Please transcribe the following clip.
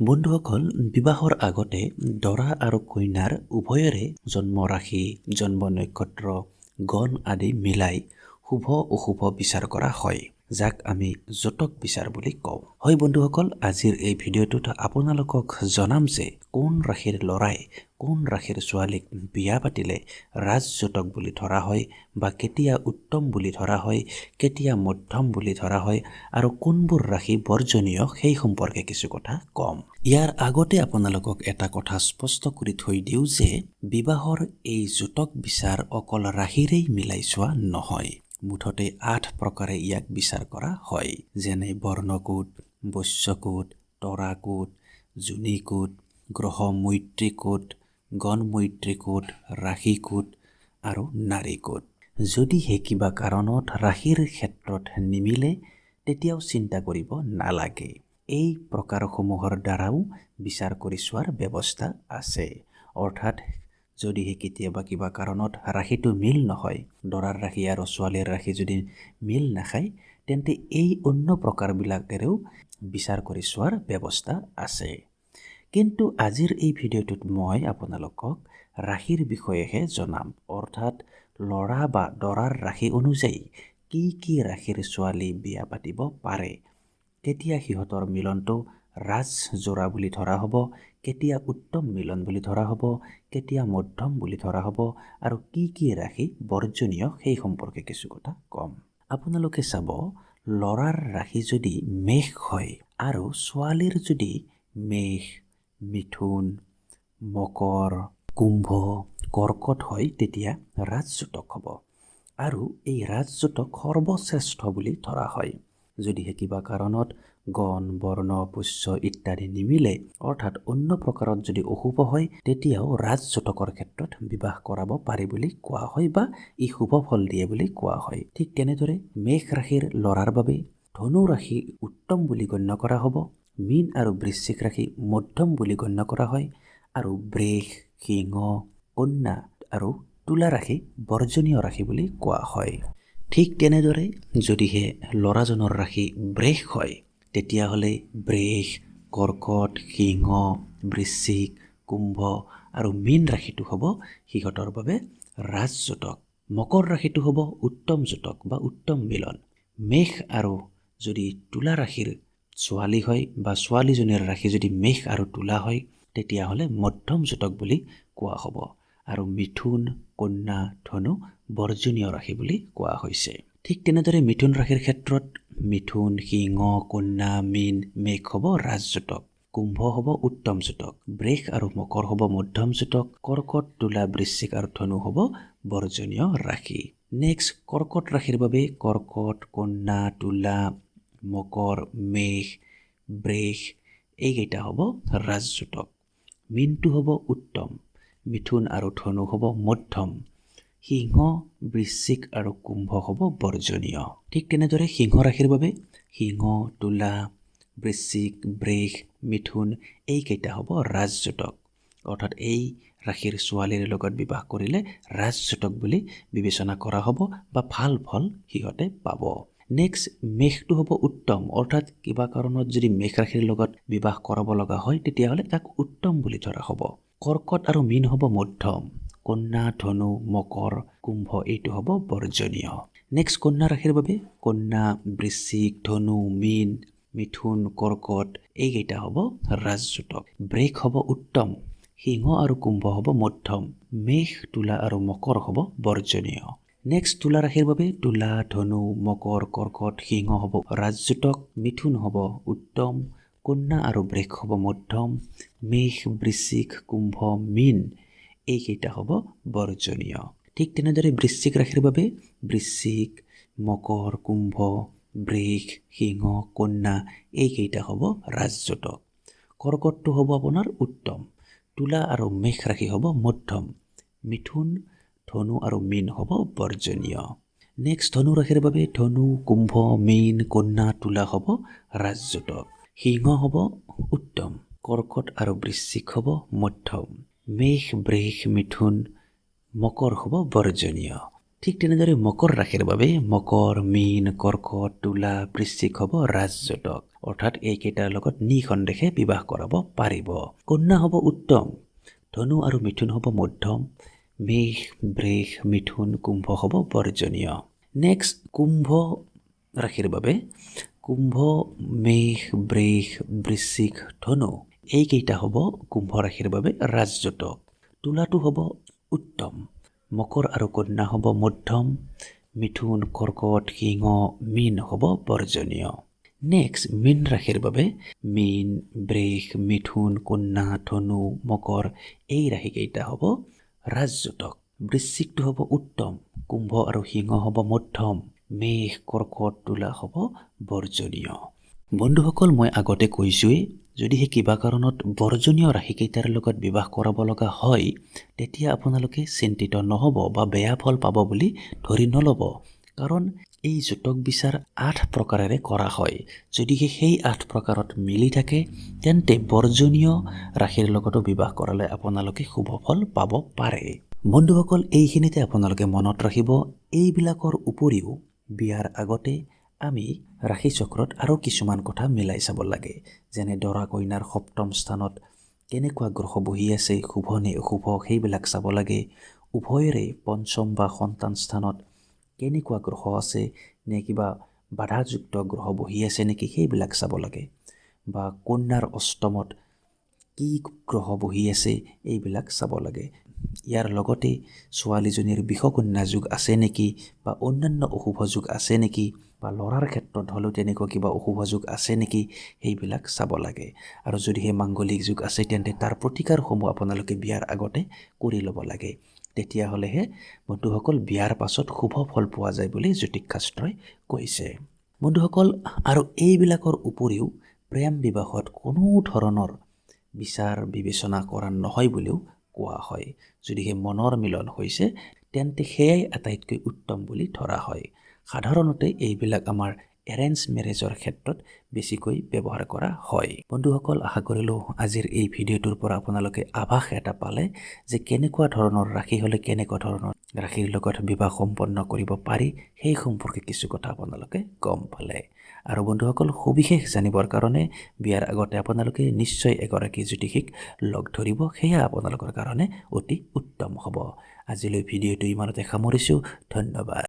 বন্ধুসকল, বিবাহৰ আগতে দৰা আৰু কইনাৰ উভয়ৰে জন্ম ৰাশি, জন্ম নক্ষত্ৰ, গণ আদি মিলাই শুভ অশুভ বিচাৰ কৰা হয়, যাক আমি জোতক বিচাৰ বুলি কওঁ। হয় বন্ধুসকল, আজিৰ এই ভিডিঅ'টোত আপোনালোকক জনাম যে কোন ৰাশিৰ ল'ৰাই কোন ৰাশিৰ ছোৱালীক বিয়া পাতিলে ৰাজজোতক বুলি ধৰা হয় বা কেতিয়া উত্তম বুলি ধৰা হয়, কেতিয়া মধ্যম বুলি ধৰা হয় আৰু কোনবোৰ ৰাশি বৰ্জনীয় সেই সম্পৰ্কে কিছু কথা ক'ম। ইয়াৰ আগতে আপোনালোকক এটা কথা স্পষ্ট কৰি থৈ দিওঁ যে বিবাহৰ এই জোতক বিচাৰ অকল ৰাশিৰেই মিলাই চোৱা নহয়, মুঠতে 8 প্ৰকাৰে ইয়াক বিচাৰ কৰা হয়, যেনে বৰ্ণকূট, বৈশ্যকূট, তৰাকূট, যোনিকূট, গ্ৰহ মৈত্ৰীকূট, গণমৈত্ৰীকূট, ৰাশিকূট আৰু নাৰীকূট। যদিহে কিবা কাৰণত ৰাশিৰ ক্ষেত্ৰত নিমিলে তেতিয়াও চিন্তা কৰিব নালাগে, এই প্ৰকাৰসমূহৰ দ্বাৰাও বিচাৰ কৰি চোৱাৰ ব্যৱস্থা আছে। অৰ্থাৎ যদিহে কেতিয়াবা কিবা কাৰণত ৰাশিটো মিল নহয়, দৰাৰ ৰাশি আৰু ছোৱালীৰ ৰাশি যদি মিল নাখায়, তেন্তে এই অন্য প্ৰকাৰবিলাকেৰেও বিচাৰ কৰি চোৱাৰ ব্যৱস্থা আছে। কিন্তু আজিৰ এই ভিডিঅ'টোত মই আপোনালোকক ৰাশিৰ বিষয়েহে জনাম, অৰ্থাৎ ল'ৰা বা দৰাৰ ৰাশি অনুযায়ী কি কি ৰাশিৰ ছোৱালী বিয়া পাতিব পাৰে, কেতিয়া সিহঁতৰ মিলনটো ৰাজযোৰা বুলি ধৰা হ'ব, কেতিয়া উত্তম মিলন বুলি ধৰা হ'ব, কেতিয়া মধ্যম বুলি ধৰা হ'ব আৰু কি কি ৰাশি বৰ্জনীয় সেই সম্পৰ্কে কিছু কথা ক'ম। আপোনালোকে চাব, ল'ৰাৰ ৰাশি যদি মেষ হয় আৰু ছোৱালীৰ যদি মেষ, মিথুন, মকৰ, কুম্ভ, কৰ্কট হয়, তেতিয়া ৰাজজোতক হ'ব আৰু এই ৰাজজোতক সৰ্বশ্ৰেষ্ঠ বুলি ধৰা হয়। যদিহে কিবা কাৰণত গণ, বৰ্ণ, পুষ্য ইত্যাদি নিমিলে, অৰ্থাৎ অন্য প্ৰকাৰত যদি অশুভ হয়, তেতিয়াও ৰাজজোতকৰ ক্ষেত্ৰত বিবাহ কৰাব পাৰি বুলি কোৱা হয় বা ই শুভ ফল দিয়ে বুলি কোৱা হয়। ঠিক তেনেদৰে মেষ ৰাশিৰ ল'ৰাৰ বাবে ধনু ৰাশি উত্তম বুলি গণ্য কৰা হ'ব, মীন আৰু বৃশ্চিক ৰাশি মধ্যম বুলি গণ্য কৰা হয় আৰু বৃষ, সিংহ, কন্যা আৰু তুলা ৰাশি বৰ্জনীয় ৰাশি বুলি কোৱা হয়। ঠিক তেনেদৰে যদিহে ল'ৰাজনৰ ৰাশি বৃষ হয়, তেতিয়াহ'লে বৃষ, কৰ্কট, সিংহ, বৃশ্চিক, কুম্ভ আৰু মীন ৰাশিটো হ'ব সিহঁতৰ বাবে ৰাজজোতক। মকৰ ৰাশিটো হ'ব উত্তম জোতক বা উত্তম মিলন। মেষ আৰু যদি তুলা ৰাশিৰ ছোৱালী হয় বা ছোৱালীজনীৰ ৰাশি যদি মেষ আৰু তুলা হয়, তেতিয়াহ'লে মধ্যম জোতক বুলি কোৱা হ'ব আৰু মিথুন, কন্যা, ধনু বৰ্জনীয় ৰাশি বুলি কোৱা হৈছে। ঠিক তেনেদৰে মিথুন ৰাশিৰ ক্ষেত্ৰত মিথুন, সিংহ, কন্যা, মীন, মেষ হ'ব ৰাজজোতক, কুম্ভ হ'ব উত্তম জোতক, বৃষ আৰু মকৰ হ'ব মধ্যম জোতক, কৰ্কট, তুলা, বৃশ্চিক আৰু ধনু হ'ব বৰ্জনীয় ৰাশি। নেক্সট কৰ্কট ৰাশিৰ বাবে কৰ্কট, কন্যা, তুলা, মকৰ, মেষ, বৃষ এইকেইটা হ'ব ৰাজজোতক, মীনটো হ'ব উত্তম, মিথুন আৰু ধনু হ'ব মধ্যম, সিংহ, বৃশ্চিক আৰু কুম্ভ হ'ব বৰ্জনীয়। ঠিক তেনেদৰে সিংহ ৰাশিৰ বাবে সিংহ, তুলা, বৃশ্চিক, বৃষ, মিথুন এইকেইটা হ'ব ৰাজজোতক, অৰ্থাৎ এই ৰাশিৰ ছোৱালীৰ লগত বিবাহ কৰিলে ৰাজজোতক বুলি বিবেচনা কৰা হ'ব বা ভাল ফল সিহঁতে পাব। নেক্সট মেষটো হ'ব উত্তম, অৰ্থাৎ কিবা কাৰণত যদি মেষ ৰাশিৰ লগত বিবাহ কৰাব লগা হয় তেতিয়াহ'লে তাক উত্তম বুলি ধৰা হ'ব। কৰ্কট আৰু মীন হ'ব মধ্যম, কন্যা, ধনু, মকৰ, কুম্ভ এইটো হ'ব বৰ্জনীয়। নেক্সট কন্যা ৰাশিৰ বাবে কন্যা, বৃশ্চিক, ধনু, মীন, মিথুন, কৰ্কট এইকেইটা হ'ব ৰাজজোতক, বৃষ হ'ব উত্তম, সিংহ আৰু কুম্ভ হ'ব মধ্যম, মেষ, তুলা আৰু মকৰ হ'ব বৰ্জনীয়। নেক্সট তুলা ৰাশিৰ বাবে তুলা, ধনু, মকৰ, কৰ্কট, সিংহ হ'ব ৰাজজোতক, মিথুন হ'ব উত্তম, কন্যা আৰু বৃষ হ'ব মধ্যম, মেষ, বৃশ্চিক, কুম্ভ, মীন এইকেইটা হ'ব বৰ্জনীয়। ঠিক তেনেদৰে বৃশ্চিক ৰাশিৰ বাবে বৃশ্চিক, মকৰ, কুম্ভ, বৃষ, সিংহ, কন্যা এইকেইটা হ'ব ৰাজজোতক, কৰ্কটটো হ'ব আপোনাৰ উত্তম, তুলা আৰু মেষ ৰাশি হ'ব মধ্যম, মিথুন, ধনু আৰু মীন হ'ব বৰ্জনীয়। নেক্সট ধনু ৰাশিৰ বাবে ধনু, কুম্ভ, মীন, কন্যা, তুলা হ'ব ৰাজজোতক, সিংহ হ'ব উত্তম, কৰ্কট আৰু বৃশ্চিক হ'ব মধ্যম, মেষ, বৃষ, মিথুন, মকৰ হ'ব বৰ্জনীয়। ঠিক তেনেদৰে মকৰ ৰাশিৰ বাবে মকৰ, মীন, কৰ্কট, তুলা, বৃশ্চিক হ'ব ৰাজযোটক, অৰ্থাৎ এইকেইটাৰ লগত নিঃসন্দেহে বিবাহ কৰাব পাৰিব। কন্যা হ'ব উত্তম, ধনু আৰু মিথুন হ'ব মধ্যম, মেষ, বৃষ, মিথুন, কুম্ভ হ'ব বৰ্জনীয়। নেক্সট কুম্ভ ৰাশিৰ বাবে কুম্ভ, মেষ, বৃষ, বৃশ্চিক, ধনু এইকেইটা হ'ব কুম্ভ ৰাশিৰ বাবে ৰাজযোটক। তুলাটো হ'ব উত্তম, মকৰ আৰু কন্যা হ'ব মধ্যম, মিথুন, কৰ্কট, সিংহ, মীন হ'ব বৰ্জনীয়। নেক্সট মীন ৰাশিৰ বাবে মীন, বৃষ, মিথুন, কন্যা, ধনু, মকৰ এই ৰাশিকেইটা হ'ব ৰাজযোটক। বৃশ্চিকটো হ'ব উত্তম, কুম্ভ আৰু সিংহ হ'ব মধ্যম, মেষ, কৰ্কট, তুলা হ'ব বৰ্জনীয়। বন্ধুসকল, মই আগতে কৈছোঁৱেই, যদিহে কিবা কাৰণত বৰ্জনীয় ৰাশিকেইটাৰ লগত বিবাহ কৰাব লগা হয়, তেতিয়া আপোনালোকে চিন্তিত নহ'ব বা বেয়া ফল পাব বুলি ধৰি নল'ব। কাৰণ এই জোতক বিচাৰ 8 প্ৰকাৰেৰে কৰা হয়। যদিহে সেই 8 প্ৰকাৰত মিলি থাকে, তেন্তে বৰ্জনীয় ৰাশিৰ লগতো বিবাহ কৰালে আপোনালোকে শুভ ফল পাব পাৰে। বন্ধুসকল, এইখিনিতে আপোনালোকে মনত ৰাখিব, এইবিলাকৰ উপৰিও বিয়াৰ আগতে আমি ৰাশিচক্ৰত আৰু কিছুমান কথা মিলাই চাব লাগে, যেনে দৰা কইনাৰ সপ্তম স্থানত কেনেকুৱা গ্ৰহ বহি আছে, শুভ নে অশুভ সেইবিলাক চাব লাগে। উভয়ৰে পঞ্চম বা সন্তান স্থানত কেনেকুৱা গ্ৰহ আছে, নে কিবা বাধাযুক্ত গ্ৰহ বহি আছে নেকি সেইবিলাক চাব লাগে, বা কন্যাৰ অষ্টমত কি গ্ৰহ বহি আছে এইবিলাক চাব লাগে। ইয়াৰ লগতে ছোৱালীজনীৰ বিষকন্যা যোগ আছে নেকি বা অন্যান্য অশুভ যোগ আছে নেকি, বা ল'ৰাৰ ক্ষেত্ৰত হ'লেও তেনেকুৱা কিবা অশুভ যোগ আছে নেকি সেইবিলাক চাব লাগে। আৰু যদিহে মাংগলিক যোগ আছে, তেন্তে তাৰ প্ৰতিকাৰসমূহ আপোনালোকে বিয়াৰ আগতে কৰি ল'ব লাগে। তেতিয়াহ'লেহে বন্ধুসকল বিয়াৰ পাছত শুভ ফল পোৱা যায় বুলি জ্যোতিষশাস্ত্ৰই কৈছে। বন্ধুসকল, আৰু এইবিলাকৰ উপৰিও প্ৰেম বিবাহত কোনো ধৰণৰ বিচাৰ বিবেচনা কৰা নহয় বুলিও কোৱা হয়। যদিহে মনৰ মিলন হৈছে, তেন্তে সেয়াই আটাইতকৈ উত্তম বুলি ধৰা হয়। সাধাৰণতে এইবিলাক আমাৰ এৰেঞ্জ মেৰেজৰ ক্ষেত্ৰত বেছিকৈ ব্যৱহাৰ কৰা হয়। বন্ধুসকল, আশা কৰিলোঁ আজিৰ এই ভিডিঅ'টোৰ পৰা আপোনালোকে আভাস এটা পালে যে কেনেকুৱা ধৰণৰ ৰাশি হ'লে কেনেকুৱা ধৰণৰ ৰাশিৰ লগত বিবাহ সম্পন্ন কৰিব পাৰি, সেই সম্পৰ্কে কিছু কথা আপোনালোকে গম পালে। আৰু বন্ধুসকল, সবিশেষ জানিবৰ কাৰণে বিয়াৰ আগতে আপোনালোকে নিশ্চয় এগৰাকী জ্যোতিষীক লগ ধৰিব, সেয়া আপোনালোকৰ কাৰণে অতি উত্তম হ'ব। আজিলৈ ভিডিঅ'টো ইমানতে সামৰিছোঁ। ধন্যবাদ।